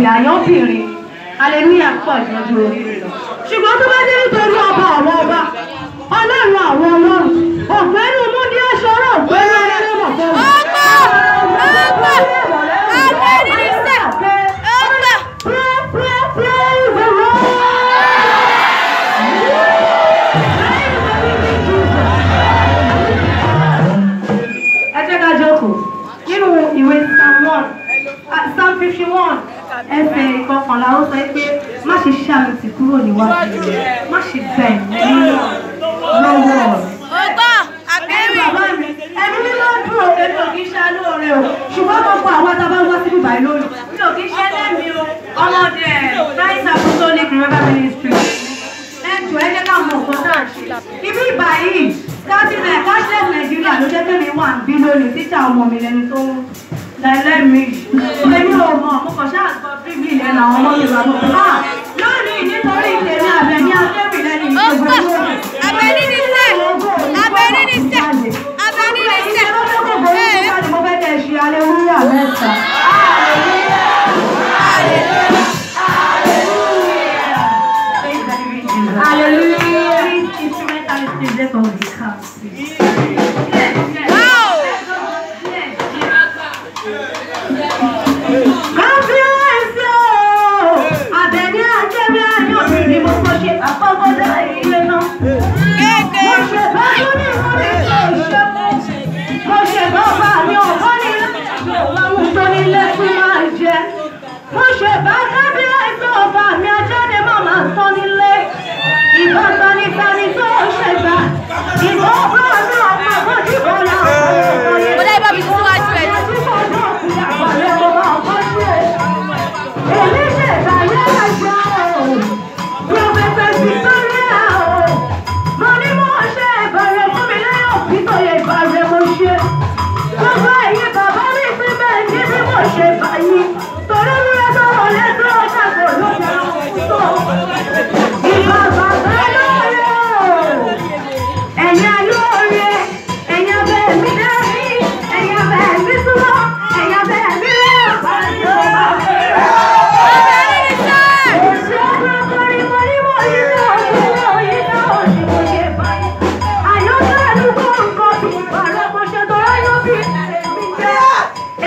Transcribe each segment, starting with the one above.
Akéwì àyànbìnrin, hallelujah pọ̀ ju ọjọ́ orí lọ. Ṣùgbọ́n tó bá dé nítorí ọba àwọn ọba, ọlọ́run àwọn ọlọ́run, ọ̀gbẹ́ni mú ní aṣọ́rọ̀ ọ̀gbẹ́ni ẹlẹ́mọ̀ fún mi. Ọgbà! Ọgbà! Abẹ́ni ní sẹ́! Ọgbà! Praise the Lord! Ẹ jẹ́ ká jókòó nínú ìwé Psalm 1, Psalm 51, ẹsẹ̀ 11 ó sọ pé má ṣe ṣàmì tì kúrò níwájú rẹ̀, má ṣe gba ẹ̀mí mímọ́ lọ́wọ́ rẹ̀. Ọgbà! Ẹ̀yin Akéwì! bàbá mi, ẹ̀mí mímọ́ dúró, èmi ò kì í ṣe alóore o, ṣùgbọ́n gbogbo àwọn tá a bá wá síbí báyìí lónìí, mi ò kì í ṣe ẹlẹ́mìí o, ọmọdé Christ Apostolic Revival Ministry. Ẹ jọ̀ọ́ ẹ jẹ́ ká mọ nǹkan tá à ń ṣe. Ibi ìgbà yìí, cashless Nigeria ló jẹ́ pé mi wà ń bí lónìí, tíṣà ọmọ mi lẹni tó ń lẹ́lẹ́mìí. Èmi ò mọ̀, mo kàn ṣáà gbọ́ bíbí lẹ́nu àwọn ọmọ mi wà mọ́. Lónìí nítorí tèmi Àbẹ̀ní Akéwì lẹ́nu ìṣòro Ọgbà! Abẹ́ni ní sẹ́! Abẹ́ni ní sẹ́! Abẹ́ni ní sẹ́! Mo fẹ́ kẹ́ ṣe hallelujah mẹ́ta. Hallelujah. Please, instrumentalist, please, let us be calm. Please. Yes, yes. Wow! Yes, yes. Kábíyèsí o! Àbẹ̀ní Akéwì Àyànbìnrin mo kọ́ ṣe àkọ́kọ́dá ilé náà. Kéèké! Mo ṣe bá lórí ìmọ̀lẹ́ tó ṣe mú. Mo ṣe bá bá mi ọ̀bọ nílé òun tó nílé tí máa jẹ. Mo ṣe bá kábíyèsí ọba mi ajáde má máa tán nílé. Ìbọn tanitani tó ṣe gbà. Ìbọn bá mi ọmọ àbójú bọ́lá ọ̀pọ̀ Mo dá ibà mi síwájú ẹ̀. Ìbá bàbá lóore o! Ẹ̀yin alóore, ẹ̀yin abẹ́ mi dání, ẹ̀yin abẹ́ mi súnmọ́, ẹ̀yin abẹ́ mi rẹ̀ pàṣẹ bá fẹ́rẹ̀. Abẹ́ni ní sẹ́! Èsì ọdún ọkùnrin mo ní mo yí náà yí náà yí náà ni mo ṣe báyìí. Àyọ̀ká àdúgbò nǹkan bí ìbàrẹ̀ mo ṣe tó ráyọ̀ bí èmi jẹ́.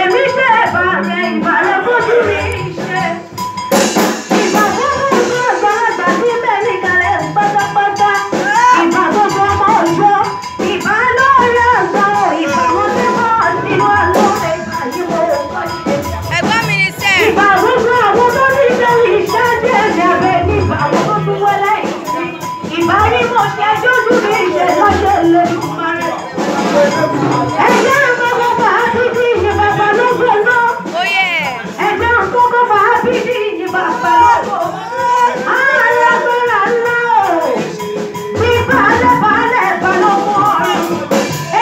Èmi ṣe ìbàrẹ̀ ìbàrẹ̀ fojú mi ṣe. Ìbà gbogbo àgbàlagbà tí bẹ́ẹ̀ ní kalẹ̀ pátápátá. Ìbà gbogbo ọmọ ọjọ́. Ìbà lóore àgbà ò, ìbà wọn tí wọ́n nínú àlóore ìbà yìí mo kọ́ ṣe. Ẹ̀gbọ́n mi ní sẹ́! Ìbà gbogbo àwọn tó ní ṣe ìṣáájú ẹ̀mí abẹ ní ìbà àwọn tó tún wọlé ìsìn. Ìbà ní mo ṣe jójú mi ṣe lọ́ṣẹ̀ lójú parẹ́. Ẹ̀jẹ̀ àkọ́kọ́ fà á bíbí ìyìn bàbá lógo náà. Oyè! Ẹ̀jẹ̀ àkọ́kọ́ fà á bíbí ìyìn bàbá lógo. Alágbára ńlá o. Bí baálé baálé balógun ọ̀run.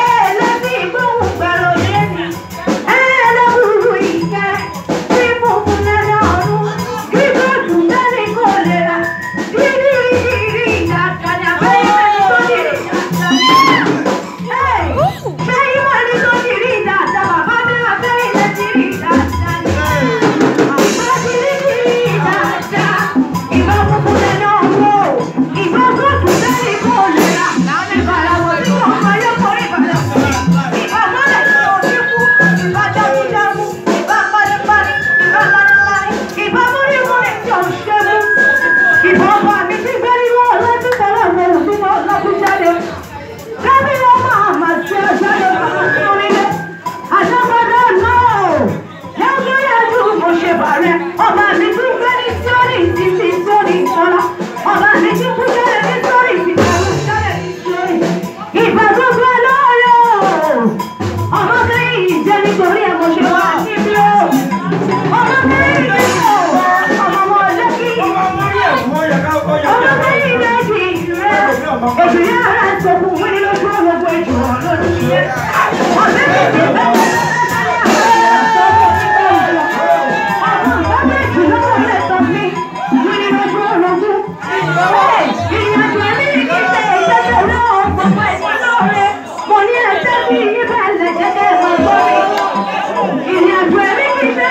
Ẹlẹ́bí ìgbóhùn gbàlódé ni. Ẹlẹ́wùrú ìkẹ́. Bí funfun lẹ́nu ọ̀run. Gígùn lẹ́ni kò lè rà. Dídí ìrírí ìdàgbà ni àbẹ́yẹ ẹni tó ní ìdàgbà. Ṣé ìwọ ni tó ti rí ìdàgbà? Bàbá mi àbẹ́yẹ lẹ ti rí ìdàgbà ni. Àbá ti rí rí ìdàgbà. Ìbá funfun lẹ́nu ọ̀run o. Ìbá gbọ́dọ̀ lẹ́ni kò lè rà. Ìbàràwọ̀ tí wọ́n máa yẹ kó ìbàrà. Ìbá mọ́lẹ̀ tí ò ní kú. Ìbá jagunjagun. Ìbá panipani. Ìbá lanilani. Ìbá múrímúrí tí ò ṣe mú. Ìbá ọba mi ti gbé nínú ọ̀la tí tẹ̀lé àwọn òfin náà lọ́kùn jáde. Dábì ọmọ àmà tí a jáde bàbá tí ó nílé. Àjọpọ̀dọ̀ náà o. Yẹ́ngbẹ́yẹ́jú mo ṣe bàrẹ̀. Ọba mi tún gbé ní Síórì títí Síórì ìtọ́lá. Ọba mi tún kú jáde ní Síórì títí jáde ní Síórì. Ìgbà gbogbo lóore o. Ọmọ kẹ́yìn yìí jẹ́ nítorí ẹ̀ mo ṣe wà níbí o. Ọmọ kẹ́yìn yìí o. Ọmọ wọn lẹ́kì. Ọmọ kẹ́yìn méjì rẹ̀. Èjì yára sọkùn wí lójú gbogbo èjì wọn lójú rẹ̀. Ọ̀sẹ̀ méjì bẹ́ẹ̀ Ìrìnàjò ẹ̀mí kìí ṣe